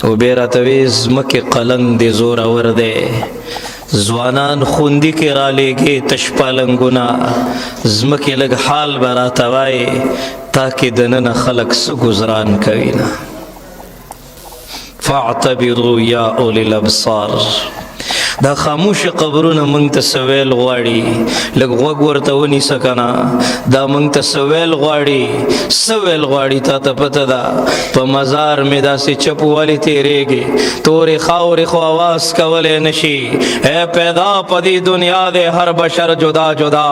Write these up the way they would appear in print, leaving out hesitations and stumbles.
او بیا راته وی ځمکې قلنګ دې زورور دی، ځوانان خوندي کې را لېږې تش پالنګونه، ځمکې لږ حال به راته وایې تاکې دننه خلک څه ګزران کوي نه. فاعتبروا یا اولی الابصار. دا خاموش قبرونه مونږ ته سویل غواړي، لږ غوږ ورته ونیسه که نه. دا مونږ ته سویل غواړي، سویل غواړي. تا ته پته ده په مزار مې داسې چپ ولې تېرېږي، تورې خاورې خو اواز کولی نه شي. ای پیدا په دې دنیا دی هر بشر جدا جدا،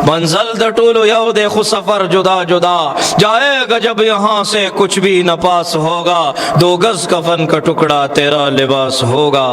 منزل د ټولو یو دی خو سفر جدا جدا. جائے گا جب یہاں سے کچھ بھی نہ پاس ہوگا، دو گز کفن کا ٹکڑا تیرا لباس ہوگا.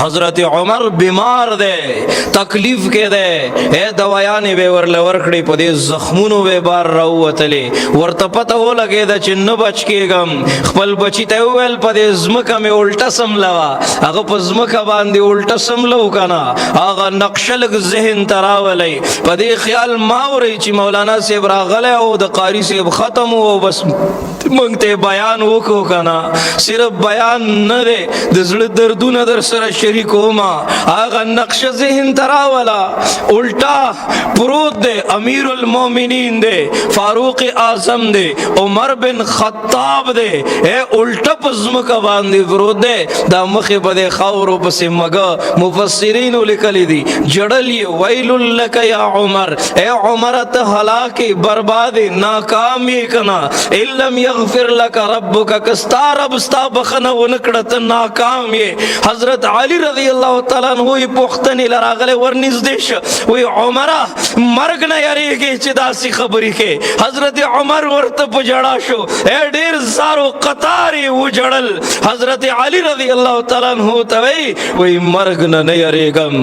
حضرت عمر بیمار دی، تکلیف کې دی، اے دوايانې به ورله ورکړې، په دې زخمونو به بار راووتلې. ورته پته ولګېده چې نه بچ کېږم. خپل بچي ته وویل په دې ځمکه مې الټه سملوه. هغه په ځمکه باندې الټه سملو که نه، هغه نقشه لږ ذهن ته راولئ. په دې خیال ما اورئ چې مولانا صاحب راغلی او د قاري صاحب ختم و، بس مونږ ته بیان وکړو که نه. صرف بیان نه دی، د زړه دردونه در سره شریکوما. هغه نقشه ذهن ته راوله، الټا پروت دی، امیر المؤمنین دی، فاروق اعظم دی، عمر بن خطاب دی، اے الټا په ځمکه باندې پروت دی. دا مخې په دې خاورو پسې مګه مفسرینو لیکلي دي، جړل یې ویل لک یا عمر، اے عمر ته هلاک، برباد، ناکام یې کنا. ان لم یغفر لک ربک، کستا رب ستا بخنه ونکړه ته ناکام یې. حضرت علی رضی الله تعالی عنہ یې پوښتنې لراغله، ورنږدې شه، وی عمره مرګ نه یریږي چې داسې خبرې کې؟ حضرت عمر ورته په جړا شو، اے ډیر زارو قطارې وجړل. حضرت علی رضی الله تعالی عنہ ته وی، وی مرګ نه نه یریږم،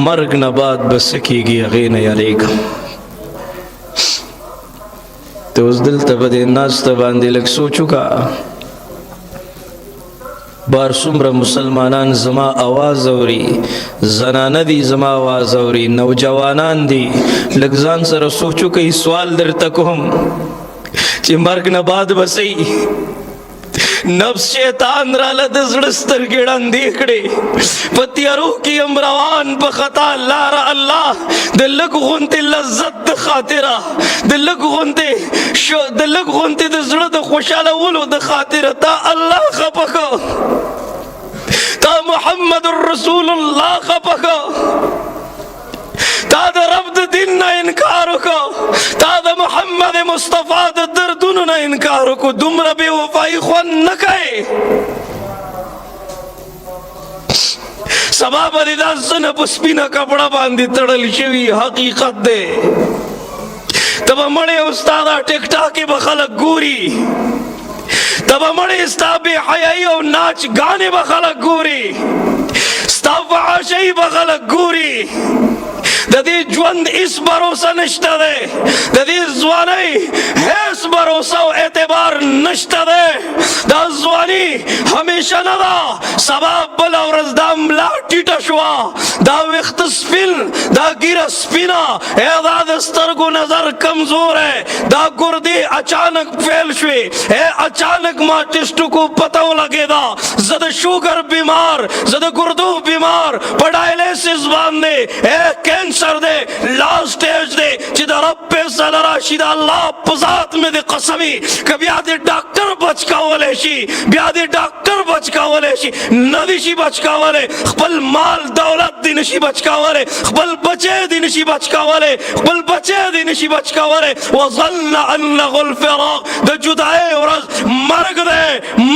مرګ نه بعد بس کیږي هغې نه یریږم. ته اوس دلته په دې ناسته باندې لږ سوچ وکړه، بار څومره مسلمانان زما आवाज اوري، زنانه دي زما आवाज اوري، نوجوانان دي، لږ ځان سره سوچ وکړئ. سوال درته کوم چې مرګ نه بعد بسئ. نفس شیطان را له د زړه سترګې ړندې کړې، په تیارو کې یم روان په خطا لاره. الله د لږ غونتې لذت د خاطره، د لږ غونتې شو، د لږ غونتې د زړه د خوشحالولو د خاطره تا الله خفه کړ، تا محمد رسول الله خفه کړ، تا د رب د دین نه انکار وکړ، تا د محمد مصطفی د دردونو نه انکار وکړ. دومره بې وفایي خوند نه کوي. سبا به دې دا زنه په سپینه کپړه باندې تړل شوي، حقیقت دی. ته به مړی استاده ټیک ټاکې به خلک ګوري، ته به مړی ستا بې حیایي او ناچ ګانې به خلک ګوري، ستا فحاشۍ به خلک ګوري. د دې ژوند هیڅ باروسه نشته دی، د دې ځوانۍ هیڅ باروسه او اعتبار نشته دی. دا ځواني همیشه نه ده، سبا بله ورځ دا ملا ټیټه شوه، دا ویښته سپین، دا ږیره سپینه، ای دا د سترګو نظر کمزوری، دا ګردې اچانک فیل شوې، ای اچانک ما ټسټ کو پته ولګېده زه د شوګر بیمار، زه د ګردو بیمار، په ډایلیسس باندې، ای کینسر دی، لاست سټیج دی، چې د رب فیصله راشي، د الله په ذات مې د قسمي که بیا دې ډاکټر بچ کولی شي، بیا دې ډاکټر بچ کولی شي، نه دې شي بچ کولی. خپل مال دولت دې نشي بچ کولی، خپل بچی دې نشي بچ کولی، خپل بچی دې نشي بچ کولی. وظن انه الفراق، د جدایۍ ورځ مرګ دی،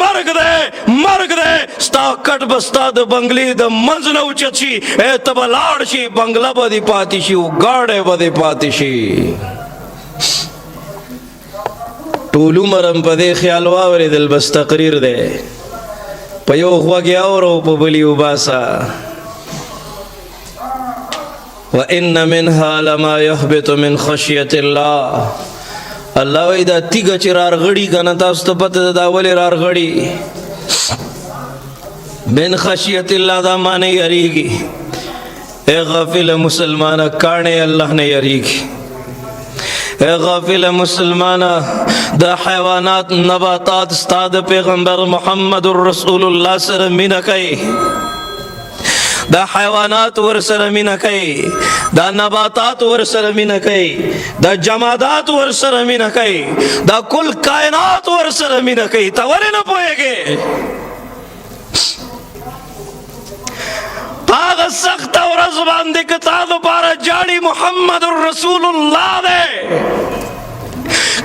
مرګ دی، مرګ دی. ستا کټ به ستا د بنګلې د منځ نه اوچت شي، ای ته به لاړ شي، بنګله به دې پاتې شي او ګاډی به دې پاتې شي. ټول عمر هم په دې خیال واورېدل، بس تقریر دی، په یو غوږ یې اورو په بل یې وباسه. وان منها لما يهبط من خشيه الله. الله وی دا تیګه چې رارغړي کنه، تاسو ته پته ده دا ولې رارغړي؟ من خشیت الله، دا معنی یریږي. اے غافل مسلمانه، کاڼې الله نه یریږي؟ اے غافل مسلمانه، د حیوانات نباتات ستا د پیغمبر محمد رسول الله سره مینه کوي، دا حیوانات ور سره مینه کوي، دا نباتات ور سره مینه کوي، دا جمادات ور سره مینه کوي، دا کل کائنات ور سره مینه کوي، ته ولې نه پوهېږې؟ هغه سخته ورځ باندې که تا دپاره جاړي محمد رسول الله دی،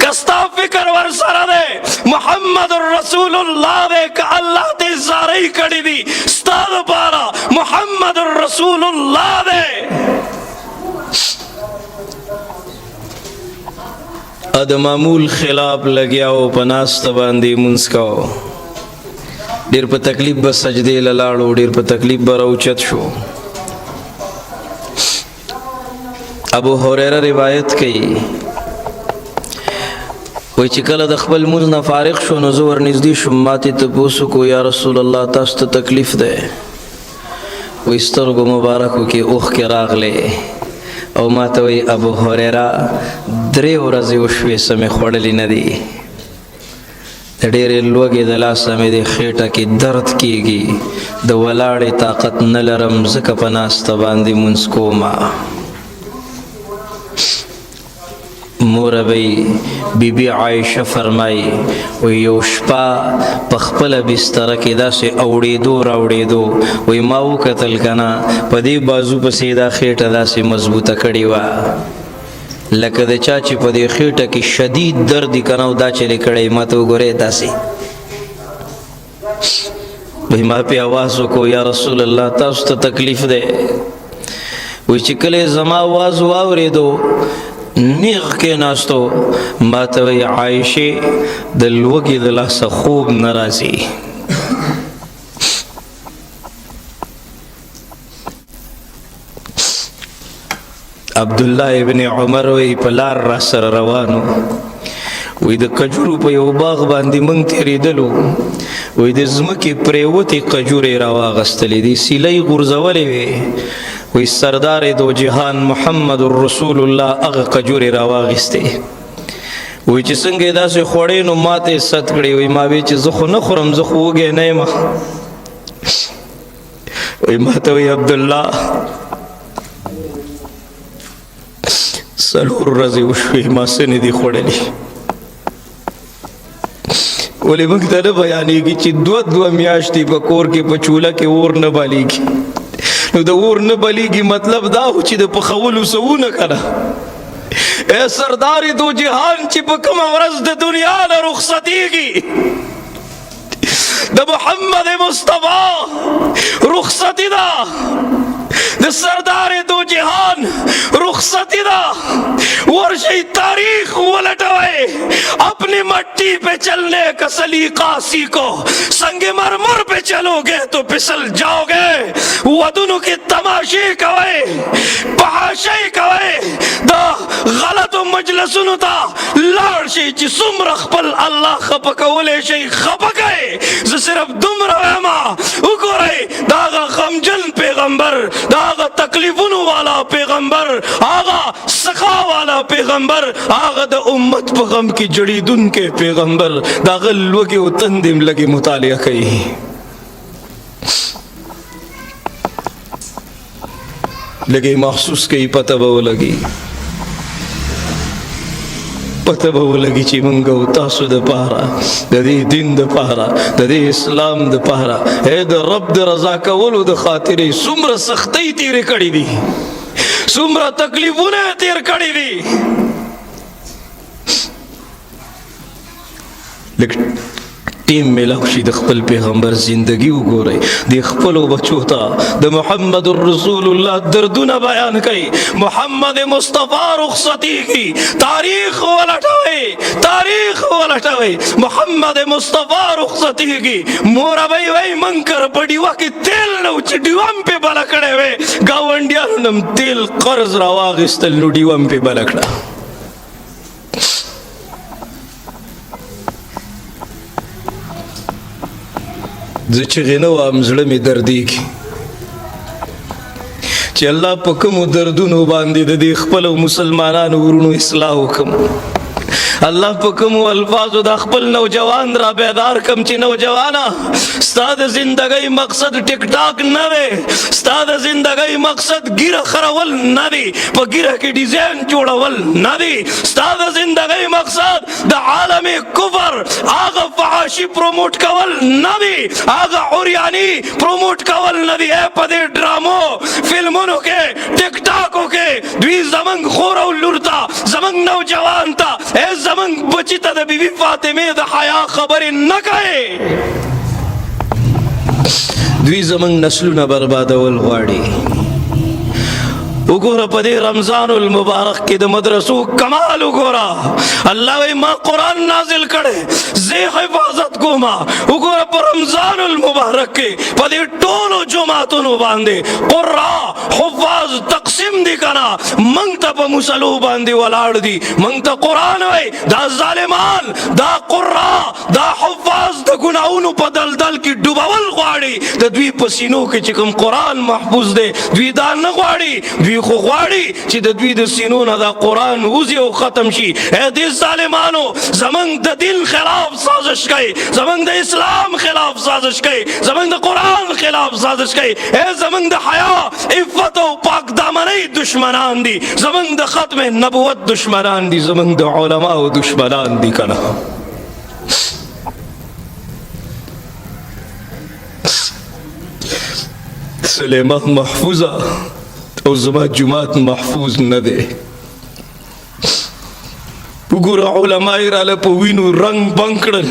که ستا فکر ورسره دی محمد رسول الله دی، که الله دې زارۍ کړې دي ستا دپاره محمد رسول الله دی. د معمول خلاف لګیا او په ناسته باندې مونځ کاوه، ډیر په تکلیف به سجدې له لاړو، ډیر په تکلیف به راوچت شو. ابو هريره روایت کوي، وایي چې کله د خپل مونځ نه فارغ شو نو زه ورنږدې شوم، ما ترې تپوس وکړو، یا رسول الله تاسو ته تکلیف دی؟ وایي سترګو مبارکو کې اوښکې راغلې او ما ته وایي ابو هريره درې ورځې وشوې څه مې خوړلي نه دي، د ډېرې لوږې د لاسه مې د خېټه کې درد کېږي، د ولاړې طاقت نه لرم، ځکه په ناسته باندې مونځ کومه. مور به بی بی عایشه فرمایي، وی یو شپه په خپله بستره کې داسې اوړېدو راوړېدو، وی ما وکتل که نه په دې بازو پسې دا خېټه داسې مضبوطه کړې وه، لکه د چا چې په دې خېټه کې شدید درد که نه، او دا چلې کړی ما ته وګورئ داسې. وی ما پې اواز وکړو، یا رسول الله تاسو ته تکلیف دی؟ وی چې کله زما اواز واورېدو نیغ کېناستو، ما ته وایي عایشې د لوږې د لاسه خوب نه راځي. عبد الله ابن عمر وی په لار را سره روانو، وی د کجورو په یو باغ باندې مونږ تېرېدلو، وی د ځمکې پرېوتې کجورې راواغستلې دي، سیلۍ غورځولې وې، وی سردار دو جهان محمد رسول الله هغه کجورې راواغستې، وی چې څنګه یې داسې خوړې نو ماته یې ست کړې، وی ما وی چې زه خو نه خورم، زه خو وږی نه یم. وی ما ته وی عبدالله څلور ورځې وشوې ما څه نه دي خوړلي. ولې موږ ته نه بیانېږي چې دوه دوه میاشتې په کور کې په چوله کې اور نه بلېږي؟ نو د اور نه بلېږي مطلب دا و چې د پخولو څه ونه که نه. ای سردار دو جهان چې په کومه ورځ د دنیا نه رخصتېږي، د محمد مصطفی رخصتی ده، د سردار دو جهان رخصتی ده. ورشي تاریخ ولټوي، اپنی مٹی پہ چلنے کا سلیقہ سیکھو، سنگ مرمر پہ چلو گے تو پھسل جاؤ گے. ودونو کې تماشې کوئ، فحاشۍ کوئ، د غلطو مجلسونو ته لاړ شئ، چې څومره خپل الله خفه کولی شئ خفه کړئ. زه صرف دومره وایم، وګورئ د هغه غمجن پیغمبر، د هغه تکلیفونو والا پیغمبر، هغه سخا والا پیغمبر، هغه د امت په غم کې جړېدونکی پیغمبر، د هغه لوږې او تندې هم لږې مطالعه کوي. لږې محسوس کوي، پته به ولګي، پته به ولګي چې مونږ او تاسو د پاره، د دې دین د پاره، د دې اسلام د پاره، ای د رب د رضا کولو د خاطرې څومره سختۍ تېرې کړې دي، څومره تکلیفونه تېر کړي دي. لږ ټیم ملاو شي، د خپل پیغمبر زندگی وګورئ، د خپلو بچو ته د محمد رسول الله دردونه بیان کړئ. محمد مصطفی رخصتیږي، تاریخ ولټوئ، تاریخ ولټوئ، محمد مصطفی رخصتیږي. مور به یې وایي منکر په ډیوه کې تیل نه و چې ډیوه هم پرې بله کړې وی، ګاونډیانو نه هم تیل قرض راواخیستل نو ډیوه هم پرې بله کړه. زه چیغې نه وهم، زړه مې دردېږي. چې الله په کوم دردونو باندې د دې خپل مسلمانانو ورونو اصلاح وکم، الله په کوم الفاظو د خپل نوجوان را بیدار کم چې نوجوانا، ستا د زندګۍ مقصد ټیک ټاک نه دی، ستا د زندګۍ مقصد ګیره خرول نه دی، په ګیره کې ډیزاین جوړول نه دی، ستا د زندګۍ مقصد د عالم کفر هغه فحاشي پروموټ کول نه دی، هغه عریاني پروموټ کول نه دی. په دې ډرامو فلمونو کې، ټیک ټاکو کې دوی زمنګ خور او لور ته، زمنګ نوجوان ته، زمنګ بچی ته د بیبي فاطمه د حیا خبرې نه کوي. دوی زمنګ نسلونه بربادول غواړي. وګوره، په دې رمضان المبارک کې د مدرسو کمال وګوره. الله وی ما قران نازل کړي، زه حفاظت کوما. وګوره، په رمضان المبارک کې په دې ټولو جماعتونو باندې قرا حفاظ تقسیم دي کنا، مونږ ته په مسلو باندې ولاړ دي، مونږ ته قران وای. دا ظالمان دا قرا دا حفاظ د ګناونو په دلدل کې ډوبول غواړي. د دوی په سینو کې چې کوم قران محفوظ دی، دوی دا نه غواړي. دوی خو غواړي چې د دوی د سینو نه دا قران وزي او ختم شي. اے دې ظالمانو، زمنګ د دین خلاف سازش کوي، زمنګ د اسلام خلاف سازش کوي، زمنګ د قران خلاف سازش کوي، اے زمنګ د حیا، عفت او پاک دامنۍ دشمنان دي، زمنګ د ختم نبوت دشمنان دي، زمنګ د علماو دشمنان دي کنه. سلیمان محفوظه او زما جماعت محفوظ نه دی. وګوره، علما یې راله په وینو رنګ بنګ کړل،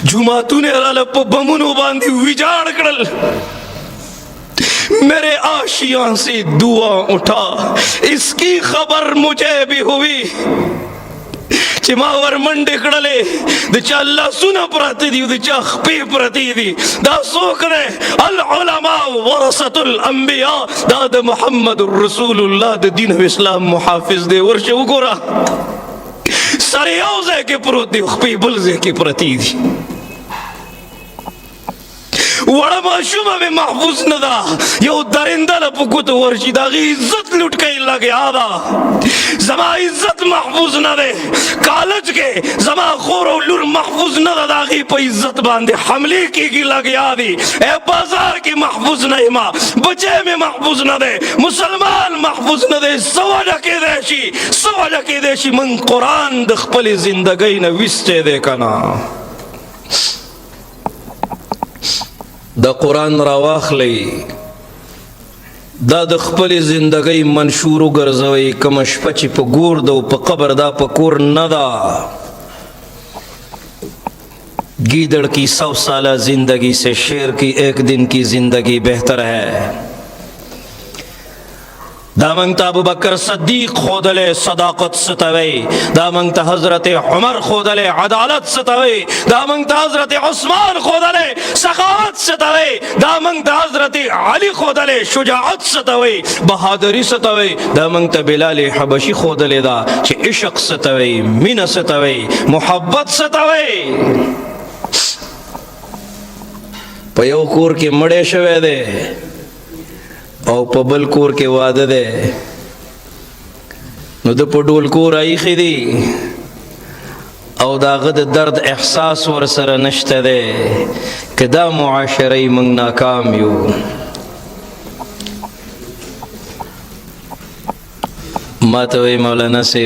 جوماتونه یې راله په بمونو باندې ویجاړ کړل. میرے آشیاں سے دعا اٹھا، اس کی خبر مجھے بھی ہوئی. چې ما ورمنډې کړلې، د چا لاسونه پراته دي، د چا خپې پرتې دي، دا څوک دی؟ العلماء ورثة الانبیاء. دا د محمد رسول الله د دین او اسلام محافظ دی. ورشه وګوره، سر یو ځای کې پروت دی، خپې بل ځای کې پرتې دي. وړه ماشومه مې محفوظ نه ده، یو درنده له په ګوتو ورشي، د هغې عزت لوټ کوي لګیا ده. زما عزت محفوظ نه دی، کالج کې زما خور او لور محفوظ نه ده، د هغې په عزت باندې حملې کېږي لګیا دي. ای بازار کې محفوظ نه یم، بچی مې محفوظ نه دی، مسلمان محفوظ نه دی. څه وجه کېدای شي؟ څه وجه کېدای شي؟ موږ قرآن د خپلې زندګۍ نه ویستی دی که نه؟ د قرآن راواخلئ، دا د خپلې زندګۍ منشور وګرځوئ. کومه شپه چې په ګور ده او په قبر دا په کور نه ده. گیدڑ کی 100 سالہ زندگی سے شیر کی ایک دن کی زندگی بہتر ہے. دا مونږ ته ابو بکر صدیق خودلې صداقت ستوي، دا مونږ ته حضرت عمر خودلې عدالت ستوي، دا مونږ ته حضرت عثمان خودلې سخاوت ستوي، دا مونږ ته حضرت علي خودلې شجاعت ستوي، بهادری ستوي، دا مونږ ته بلال حبشي خودلې دا چې عشق ستوي، مینه ستوي، محبت ستوي. په یو کور کې مړې شوی دی او په بل کور کې واده دی، نو د په ډول کور ایخې دی او داغه د درد احساس ور سره نشته دی. که دا معاشره موږ ناکام یو. ما ته وی مولانا سي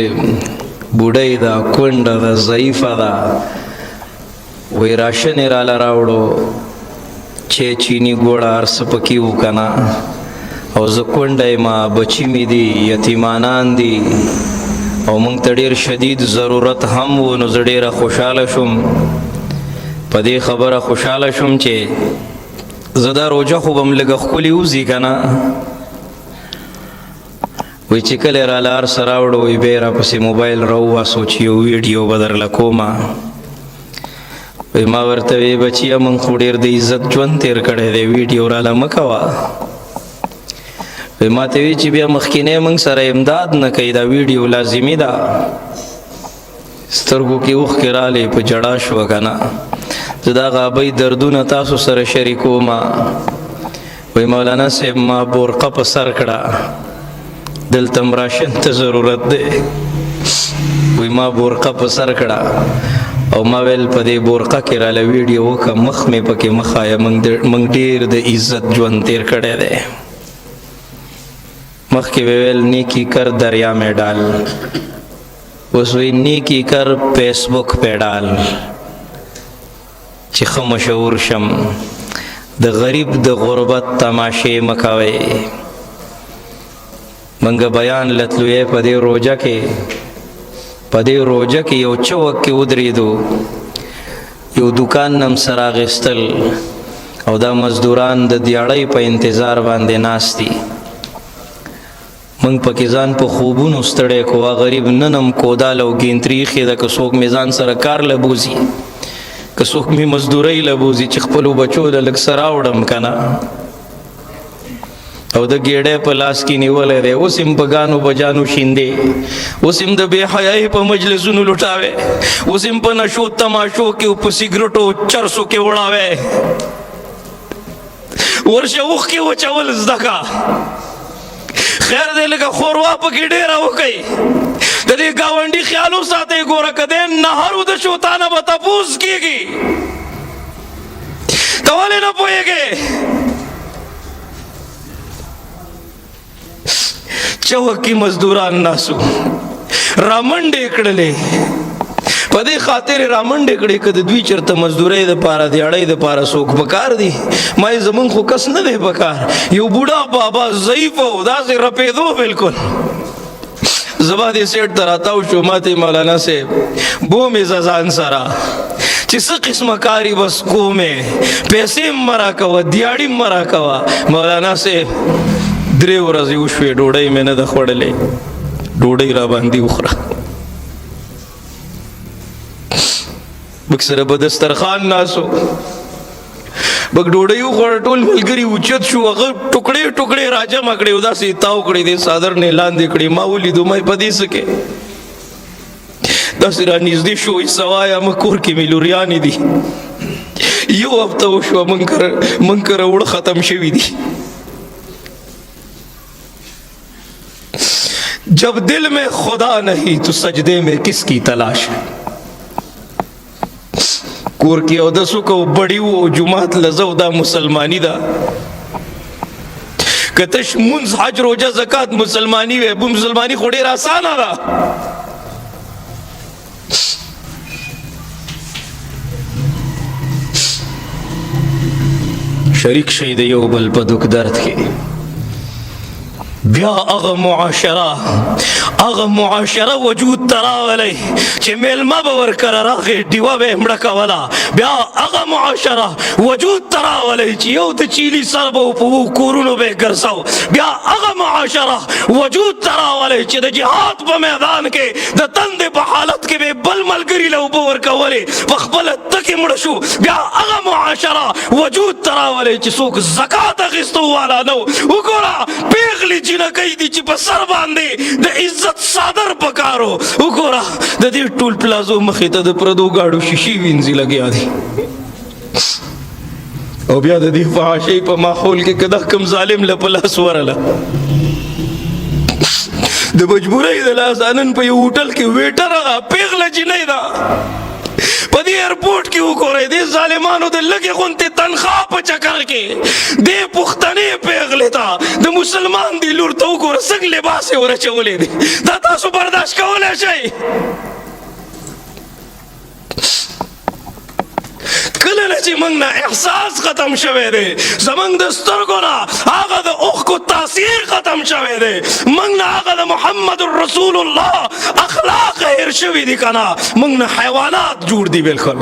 بوډۍ ده، کونډه ده، ضعیفه ده، وی راشن یې راله راوړو چې چینی ګوړه هر څه پکې وو که نه، او زه کونډه یم، بچي مې دي، یتیمانان دي، او موږ ته ډېر شدید ضرورت هم و. نو زه ډېره خوشحاله شوم، په دې خبره خوشحاله شوم چې زه دا روژه خو به م لږه ښکلې وځي که نه. وی چې کله را لار سره راوړو، وی بیا راپسې موبایل راوواسو چې یو ویډیو به درله کومه. وی ما ورته وی بچیه، موږ خو ډېر د عزت ژوند تېر کړی دی، ویډیو راله مه کوه. وی ما ته وی چې بیا مخکینی موږ سره امداد نه کوي، دا ویډیو لازمي ده. سترګو کې اوښکې رالې، په ژړا شوه که نه. زه د هغه ابۍ دردونه تاسو سره شریکوم. وی مولانا صاحب ما بورقه په سر کړه، دلته راشن ته ضرورت دی. وی ما بورقه په سر کړه او ما ویل په دې بورقه کې راله ویډیو وکړه، مخ مې پکې مخایا، موږ ډیر د عزت ژوند تیر کړی دی. مخکې ویل نیکی کر دریا مې ډال، اوس وی نیکی کر فیسبوک پې ډال چې ښه مشهور شم. د غریب د غربت تماشې مکوئ. منګه بیان لتلوې په دې روزه کې، په دې روزه کې یو چوک کې ودرېدو، یو دکان نم سره اخیستل او دا مزدوران د دیاړۍ په انتظار باندې ناست دي. موږ پکې ځان په خوبونو ستړی کو. غریب ننم کودال او ګینتری خې د که څوک مې ځان سره کار لبوزي، که څوک مې مزدورۍ لبوزي چې خپلو بچو له لږ څه راوړم که نه. او د ګیډې په لاس کې نیولی دی، اوس هم په ګانو بجانو شیندې، اوس هم د بې حیایۍ په مجلسونو لوټاوی، اوس هم په نشو تماشو کې او په سیګرټو چرسو کې وړاوی. ورشه اوښکې وچول زده کا، خیر دی لږه ښوروا پکې ډېره وکئ، د دې ګاونډي خیال وساتئ. ګوره که دی نهر وده شو تا نه به تپوس کېږي، ته ولې نه پوهېږې؟ چوک کې مزدوران ناسو، رامنډې کړلې. په دې خاطر رامنډې کړې که د دوی چېرته مزدورۍ دپاره دیاړۍ دپاره څوک پکار دي. ما یې زمونږ خو کس نه دی پکار. یو بوډا بابا ضعیف و، داسې رپېدو بالکل. زما دې سیټ ته راتاو شو، ما ته مولانا صاحب بو مې ځان سره چې څه قسمه کاری بس کومې، پیسې مه راکوه، دیاړي مه راکوه. مولانا صاحب درې ورځې وشوې ډوډۍ مې نه ده خوړلې، ډوډۍ را باندې وخوره. موږ سره په دسترخوان ناسو، موږ ډوډۍ وخوړه، ټول ملګري اوچت شو، هغه ټوکړې ټوکړې راجمع کړې او داسې یې تاو کړې، دې څادر نه یې لاندې کړې. ما ولیدو، ما یې په دې څه کې داسې رانږدې شو، وایي څه وایه، مه کور کې مې لوریانې دي، یو هفته وشوه موږ کره اوړه ختم شوي دي. جب دل میں خدا نہیں تو سجدے میں کس کی تلاش ہے. کور کې اودس وکړو، بړي وو، جومات له ځو، دا مسلماني ده. که تش مونځ، حج، روژه، زکات مسلماني وي، مسلماني خو ډېره اسانه ده. شریک شئ د یو بل په دک درد کې. بیا هغه معاشره، هغه معاشره وجود ته راولئ چې میلمه به ورکره راغی ډیوه به یې مړه کوله. بیا هغه معاشره وجود ته راولئ چې یو د چیلي سر به په اوو کورونو به یې ګرځاو. بیا هغه معاشره وجود ته راولئ چې د جهاد په میدان کې د تندې په حالت کې به بل ملګري له اوبه ورکولې، په خپله تکې مړ شو. بیا هغه معاشره وجود ته راولئ چې څوک زکات اخیستو والا نه و. وګوره پېغلې جینکۍ دي چې په سر باندې د عزت څادر پکارو. وګوره د دې ټول پلازو مخې ته د پردو ګاډو شیشې وینځي لګیا دي. او بیا د دې فحاشۍ په ماحول کې که دا کوم ظالم له په لاس ورله د مجبورۍ د لاسه نن په یو هوټل کې ویټره ده، پېغله جینۍ ده، په دې ایرپورټ کې وګورئ دې ظالمانو د لږې غونتې تنخوا په چکر کې دې پښتنې پېغلې ته د مسلمان دې لور ته وګوره څنګه لباس یې ورچولی دی. دا تاسو برداشت کولی شئ؟ کله نه چې موږ نه احساس ختم شوی دی، زموږ د سترګو نه هغه د اوښکو تاثیر ختم شوی دی، موږ نه هغه د محمد رسول الله اخلاق هېر شوي دي که نه، موږ نه حیوانات جوړ دي. بالکل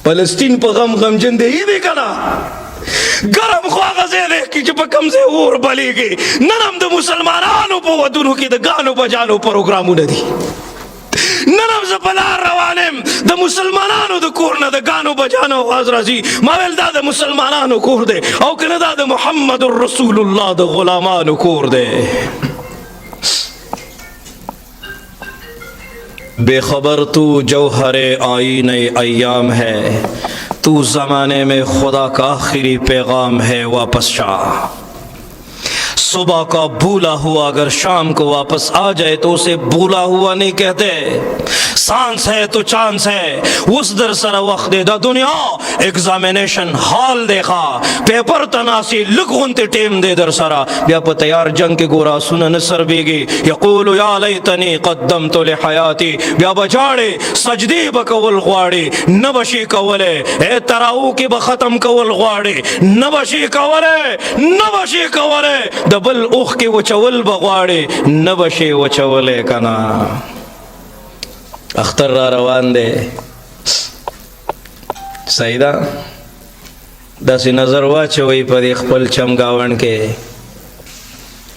فلسطین په غم غمجن دی دی که نه، ګرم خو هغه ځای دی چې په کوم ځای اور بلېږي. نن هم د مسلمانانو په ودونو کې د ګانو بجانو پروګرامونه دي. نن هم زه په لار روان یم، د مسلمانانو د کور نه د ګانو بجانو اواز راځي. ما ویل دا د مسلمانانو کور دی او که نه دا د محمد رسول الله د غلامانو کور دی. بے خبر تو جوہر آئین ایام ہے، تو زمانے میں خدا کا آخری پیغام ہے، واپس جا۔ صبح کا بھولا ہوا اگر شام کو واپس آ جائے، تو اسے بھولا ہوا نہیں کہتے۔ سانس ہے، تو چانس ہے۔ اوس در سره وخت دی۔ د دنیا ایگزامینیشن هال دی ښا، پیپر ته ناست یې، لږ غونتې ټیم دی در سره۔ بیا په تیار جنگ کې ګوره آسونه نه سربېږي۔ یقول یا لیتنی قدمت لحیاتی۔ بیا به ژاړې، سجدې به کول غواړي، نه به شي کولی۔ ای تراو کې به ختم کول غواړي، نه به شي کولی، نه به شي کولی۔ د بل اوښکې وچول به غواړي، نه به شي وچولی که نه۔ اختر را روان دی، صحیح ده؟ داسې نظر واچوئ په دې خپل چمګاونډ کې،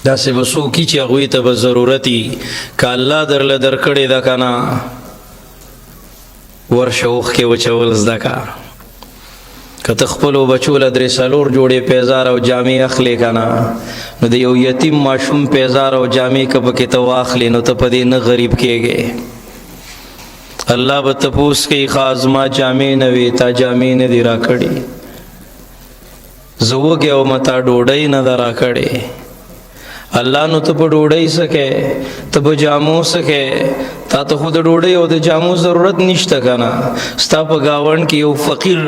داسې به څوک چې هغوی ته به ضرورت وي۔ که الله درله درکړې ده که نه، ورشه اوښکې وچول زده که۔ که ته خپلو بچو له درې څلور جوړې پیزار او جامې اخلې که نه، نو د یو یتیم ماشوم پیزار او جامې که پکې ته واخلې، نو ته په دې نه غریب کېږې۔ الله به تپوس کوي، ښه زما جامې نه وي، تا جامې نه دي راکړي؟ زه وږی وم، تا ډوډۍ نه ده راکړې؟ الله نو ته په ډوډۍ څه کې، ته په جامو څه کې؟ تا ته خو د ډوډۍ او د جامو ضرورت نشته کنه۔ ستا په گاوند کې یو فقیر،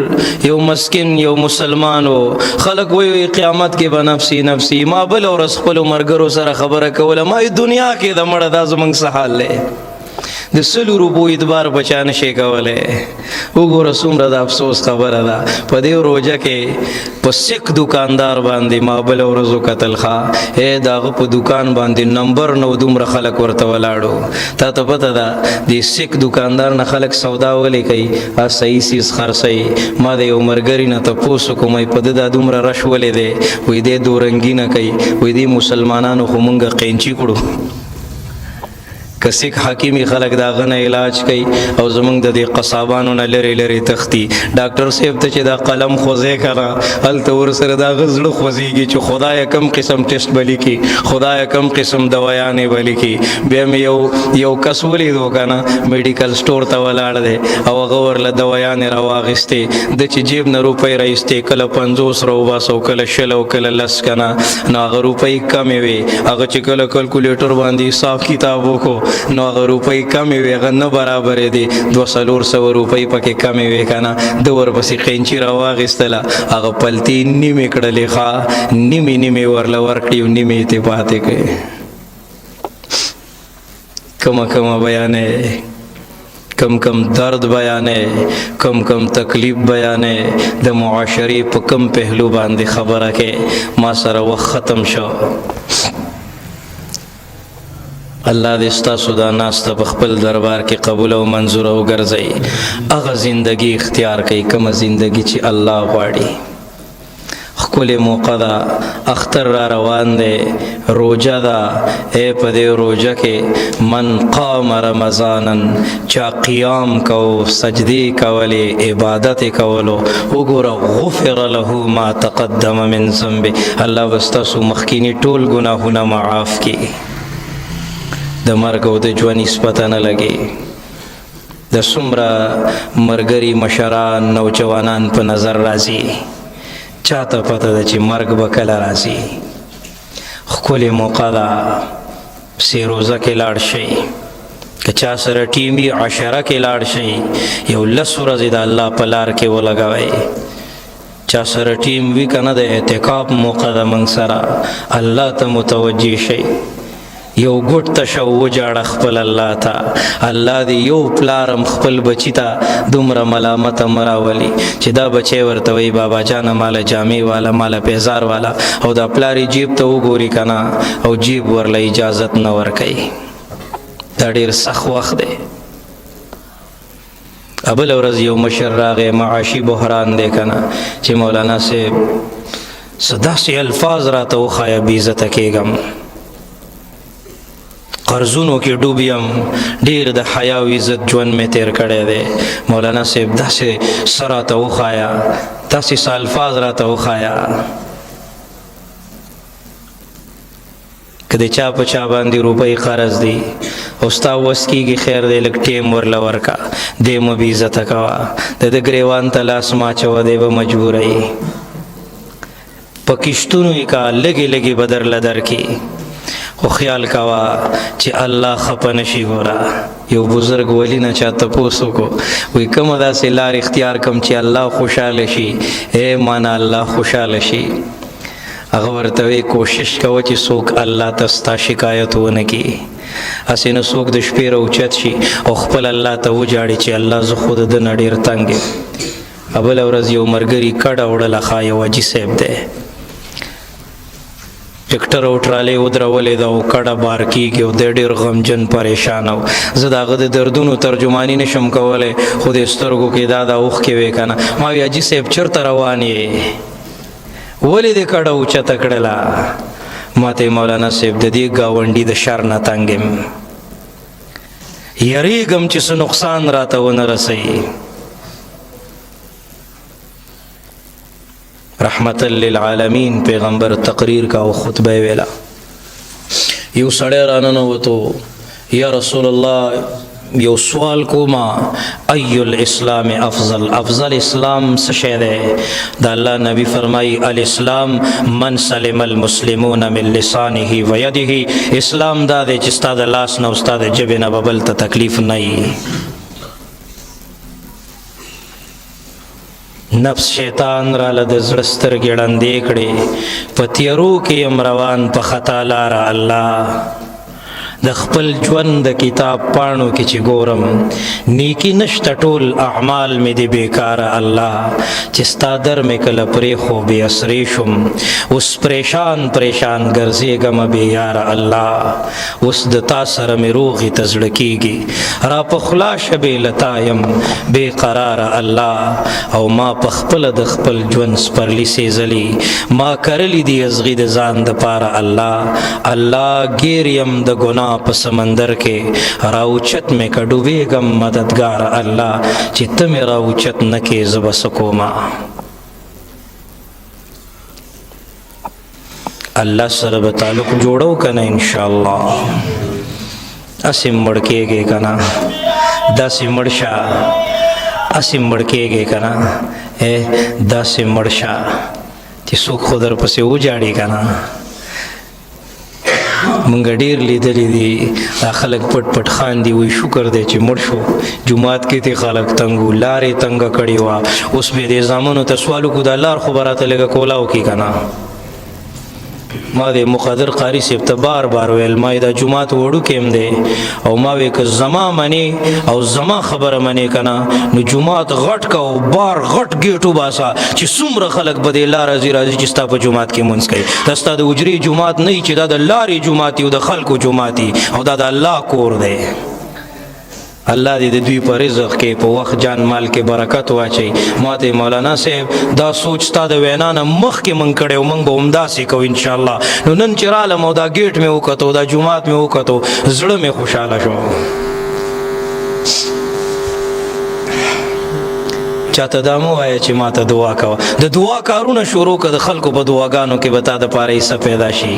یو مسکین، یو مسلمان و۔ خلک وایي قیامت کې به نفسي نفسي۔ ما بل ورځ خپل مرګرو سره خبره کوله، ما دنیا کې د مړه دا زمونږ څه حال دی؟ د 100 روپو اعتبار بچا نشي کولی۔ وګوره څومره د افسوس خبره ده۔ په دې روژه کې په سیک دکاندار باندې ما بله ورځ وکتل ښه، ای د هغه په دکان باندې نمبر نو، دومره خلک ورته ولاړو۔ تا ته پته ده د سیک دکاندار نه خلک سودا ولې کوي؟ صحیح څیز خرڅوي۔ ما د یو ملګري نه تپوس وکړو، ما په ده دا دومره رش ولې دی؟ وایي دی دورنګي نه کوي۔ وایي دې مسلمانانو خو مونږ قینچي کړو۔ که سیک حکیمي خلک دا غنه علاج کوي او زمونږ د دې قصابانو نه لري لري تختی۔ ډاکټر صاحب ته چې دا قلم خوځې کنه، هلته ورسره دا غزړه خوځيږي چې خدای کم قسم ټیسټ بلی کی، خدای کم قسم دوايانې بلی کی۔ بیا مې یو یو کس ولیدو کنه، میډیکل سٹور ته ولاړ دی او هغه ورله دوايانې راواغستې۔ د چې جیب نه روپۍ راایستې، کله 50 راوباسو، کله 20 او کله 10 کنه، نو هغه روپۍ کمې وې۔ هغه چې کله کلکولیټر باندې حساب کتاب وکړو، نو هغه روپۍ کمې وې، هغه نه برابرې دي، 200-400 روپۍ پکې کمې وې که نه۔ ده ورپسې قینچي راواخیستله، هغه پلتې نیمې کړلې ښه، نیمې نیمې ورله ورکړې او نیمې یې ترې پاتې کړې۔ کمه کمه بیانې، کم کم درد بیانې، کم کم تکلیف بیانې، د معاشرې په کم پهلو باندې خبره کې۔ ما سره وخت ختم شو۔ الله دې ستاسو دا ناسته په خپل دربار کې قبول او منظور او ګرځي۔ هغه زندگی اختیار کړئ کومه زندگی چې الله غواړي۔ ښکلې موقع ده، اختر را روان دی، روژه ده۔ ای په دې روژه کې من قام رمضانا، چا قیام کو، سجدې کولې، عبادت کولو، وګوره، غفر له ما تقدم من ذنبه۔ الله به ستاسو مخکیني ټول ګناهونه معاف کړي۔ د مرګ او د ژوند هیڅ پته نه لګي۔ د څومره مرګري مشران نوجوانان په نظر راځي، چاته پته ده چې مرګ به کله راځي؟ ښکلې موقع ده، سې روزه کې لاړ شئ۔ که چا سره ټیمي، عشره کې لاړ شئ، یو 10 ورځې د الله په لار کې ولګوئ۔ چا سره ټیم وي که نه، د اعتکاف موقع ده موږ سره، الله ته متوجه شئ۔ یو ګوټ ته شو، وجاړه خپل الله ته۔ الله دې یو پلارم خپل بچی ته دومره ملامت مراولي چې دا بچی ورته وایي بابا جانه ماله جامې والا، ماله پیزار والا، او دا پلاری جیب ته وګوري کنه او جیب ورله اجازت نه ورکوي۔ دا ډیر سخت وخت دی۔ ابل ورځ یو مشر راغی، معاشي بحران دی کنه، چې مولانا صاحب څه داسې الفاظ راته وښایه، بې عزته کېږم، قرضونو کې ډوب یم، ډیر د حیا او عزت ژوند مې تیر کړی دی۔ مولانا صاحب داسې څه راته وښایه، داسې څه الفاظ راته وښایه۔ که د چا په چا باندې روپۍ قرض دی او ستا وس کېږي، خیر دی، لږ ټیم ورله ورکا، دی مه بې عزته کوه، د ده ګریوان ته لاس مه اچوه، دی به مجبوره یي. په کشتونو یې کا، لږې لږې به درله درکړي، خو خیال کوه چې الله خفه نه شي. ګوره، یو بزرګ ولی نه چا تپوس وکړو، وایي کومه داسې لار اختیار کم چې الله خوشحاله شي؟ ای مانا الله خوشحاله شي. هغه ورته وی، کوشش کوه چې څوک الله ته ستا شکایت ونه کړي. هسې نه څوک د شپې راوچت شي او خپل الله ته وجاړي چې الله زه خو د ده نه ډېر تنګ یم. بله ورځ یو مرګري کډه وړله، ښا یو حاجي صاحب دی، ټکټر او ټرالې ودرولې ده او کډه بار کېږي او دی ډېر غمجن پریشان و. زه د هغه د دردونو ترجماني نشم کولی، خو د سترګو کې دا د اوښکې وې که نه. ما وی حاجي صاحب چېرته روان یې؟ ولې دې کډه اوچته کړله؟ ما ته مولانا صاحب د دې ګاونډي د شر نه تنګ یم، یریږم چې څه نقصان راته ونه رسوي. رحمت للعالمین پیغمبر تقریر کا او خطبه ویلا، یو سړی راننوتو، یا رسول الله یو سوال کوما، ای الاسلام افضل؟ افضل اسلام څه شی دی؟ د الله نبی فرمایي، الاسلام من سلم المسلمون من لسانه و یده. اسلام دا دی چې ستا د لاس نه او ستا د ژبې نه به بل ته تکلیف نه وي. نفس شیطان را له د زړه سترګې ړندې کړې، په تیارو کې یم روان په خطا لاره. الله، د خپل ژوند د کتاب پاڼو کې چې ګورم، نیکی نشته، ټول اعمال مې دي بیکاره. الله، چې ستا در مې کله پرېښو، بې اسرې شوم، اوس پریشان پریشان ګرځېږم بې یاره. الله، اوس د تا سره مې روغې ته زړه کېږي، را په خلا شه، بې له تا یم بې قراره. الله، او ما په خپله د خپل ژوند سپرلي سېزلي، ما کرلي دي ازغي د ځان دپاره. الله، الله، ګیر یم د ګناه په سمندر کې، راوچت مې که، ډوبېږم مددګار. الله، چې ته مې راوچت نه کې، زه به څه کومه؟ الله سره به تعلق جوړو که نه؟ انشاءالله هسې مړ کېږې که نه؟ داسې مړ شه، هسې مړ کېږې که نه؟ داسې مړ شه چې څوک خو درپسې وژاړي که نه. مونږ ډیر لیدلې دي، دا خلک پټ پټ خاندي، وایي شکر دی چې مړ شو، جومات کې ته خلک تنګو، لارې تنګه کړې وه. اوس به دې زامنو ته سوال وکړو، دا لار خو به راته لږه کولاو کړي که نه. ما د مقدر قاری صاحب ته بار بار ویل، ما دا جومات وړوکی هم دی، او ما وی که زما منی او زما خبره منی کنه، نو جومات غټ کا او بار غټ ګیټ وباسه چې څومره خلک به دې لار راځي راځي چې ستا په جومات کې مونځ کوي. دا ستا د حجرې جومات نه چې دا د لارې جومات او د خلکو جومات او دا د الله کور دی. الله دې د دوی په رزق کې، په وخت، جان، مال کې برکت واچي. ماته مولانا صاحب دا سوچ تا د وینا نه مخکې مونږ کړی او مونږ به همداسې کوو ان شاء الله. نو نن چې رالم او دا ګیټ مې وکتو، دا جومات مې وکتو، زړه مې خوشحاله شو. چاته دا مو وایه چې ماته دعا کوه، د دعا کارونه شروع که، د خلکو په دعاګانو کې به تا د پاره حصه پیدا شي.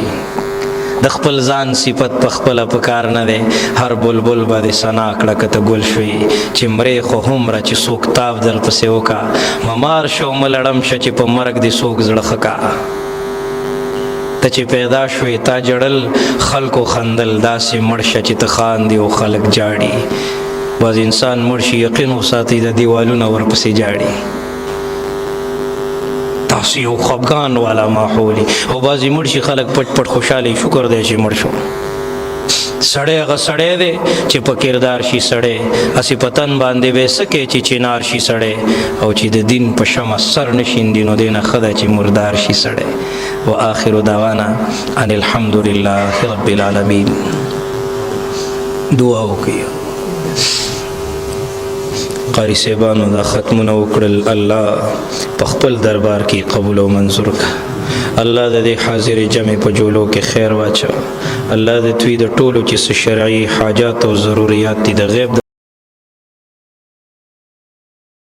د خپل ځان صفت په خپله پکار نه دی، هر بلبل به دې ثنا کړه که ته ګل شوې. چې مرې خو هومره چې څوک تاو در پسې وکا، ممار شه او ملړم شه چې په مرګ دې څوک زړه ښه کا. ته چې پیدا شوې تا جړل، خلکو خندل، داسې مړ شه چې ته خاندې او خلک جاړي. بعض انسان مړ شي، یقین وساتئ د دیوالونه ورپسې جاړي، تاسو یو خفګان والا ماحول. او بعضې مړ شي، خلک پټ پټ خوشحالي، شکر دی چې مړ شو. سړی هغه سړی دی چې په کردار شي سړی، هسې په تن باندې به څه کوي چې چنار شي سړی، او چې د دین په شمع سر نه شیندي، نو دې نه ښه ده چې مردار شي سړی. وآخر دعوانا ان الحمد لله رب العالمین. دعا وکړئ. قاری صاحبانو دا ختمونه وکړل، الله په خپل دربار کې قبول او منظور کړه. الله د دې حاضر جمع په جوړو کې خیر واچو. الله د دوی د ټولو چې شرعي حاجات او ضرورت دي د غیب